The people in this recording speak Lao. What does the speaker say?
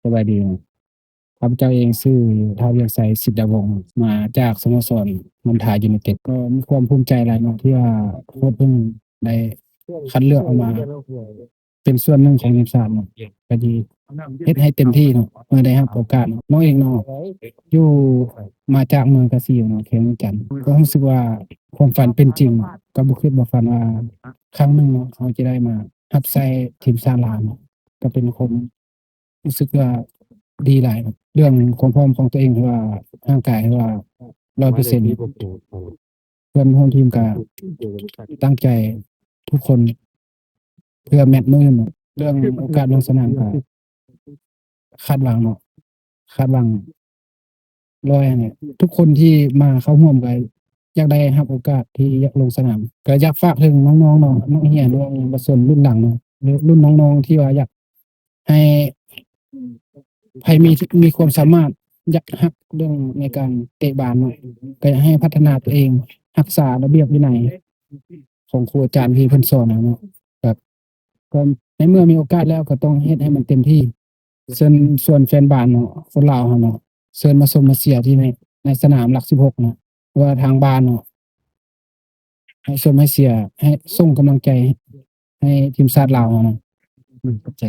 ສະບາຍດີ. ຂ້າພະເຈົ້າເອງຊື່ ທ້າວ ວຽງໄຊ ສິດດາວົງ ມາຈາກສະໂມສອນນ້ຳທາຢູໄນເຕັດ. ກໍມີຄວາມພູມໃຈຫຼາຍເນາະ ທີ່ວ່າໂຄ້ດເພິ່ນໄດ້ຄັດເລືອກເອົາມາເປັນສ່ວນໜຶ່ງຂອງທີມຊາດເນາະ. ກໍດີ ເຮັດໃຫ້ເຕັມທີ່ເນາະ ເມື່ອໄດ້ຮັບໂອກາດເນາະ. ນ້ອງເອງເນາະ ຢູ່ ມາຈາກເມືອງກາສີເນາະ ແຂວງວຽງຈັນ. ກໍຮູ້ສຶກວ່າຄວາມຝັນເປັນຈິງເນາະ. ກໍບໍ່ຄິດບໍ່ຝັນວ່າຄັ້ງໜຶ່ງເນາະ ເຮົາຈະໄດ້ມາຮັບໃຊ້ທີມຊາດລາວເນາະ. ກໍເປັນຄວາມ ຮູ້ສຶກວ່າດີຫຼາຍເນາະ. ເລື່ອງຄວາມພ້ອມຂອງຕົວເອງ ຖືວ່າຮ່າງກາຍ ຖືວ່າຮ້ອຍເປີເຊັນ. ເພື່ອນຮ່ວມທີມກໍຕັ້ງໃຈທຸກຄົນ ເພື່ອແມັດມື້ອື່ນເນາະ. ເລື່ອງໂອກາດລົງສະໜາມກໍຄາດຫວັງເນາະ ຄາດຫວັງ ຮ້ອຍຫັ້ນແຫຼະ. ທຸກຄົນທີ່ມາເຂົ້າຮ່ວມກໍຢາກໄດ້ຮັບໂອກາດທີ່ຢາກລົງສະໜາມ. ກໍຢາກຝາກເຖິງນ້ອງໆເນາະ ນັກຮຽນ ເຍົາວະຊົນລຸ້ນຫຼັງເນາະ ລຸ້ນນ້ອງໆທີ່ວ່າຢາກໃຫ້ ໃຜມີ ມີຄວາມສາມາດ ຢາກຮັກເລື່ອງໃນການເຕະບານເນາະ ກໍຢາກໃຫ້ພັດທະນາຕົວເອງ ຮັກສາລະບຽບວິໄນຂອງຄູອາຈານທີ່ເພິ່ນສອນນະເນາະ. ແບບ ກໍໃນເມື່ອມີໂອກາດແລ້ວ ກໍຕ້ອງເຮັດໃຫ້ມັນເຕັມທີ່. ເຊີນຊວນແຟນບານເນາະ ຄົນລາວເຮົາເນາະ ເຊີນມາຊົມມາເຊຍທີ່ໃນ ໃນສະໜາມຫຼັກສິບຫົກເນາະ ວ່າທາງບ້ານເນາະ ໃຫ້ຊົມໃຫ້ເຊຍ ໃຫ້ສົ່ງກຳລັງໃຈໃຫ້ທີມຊາດລາວເຮົາເນາະ. ອືມ ຂອບໃຈ.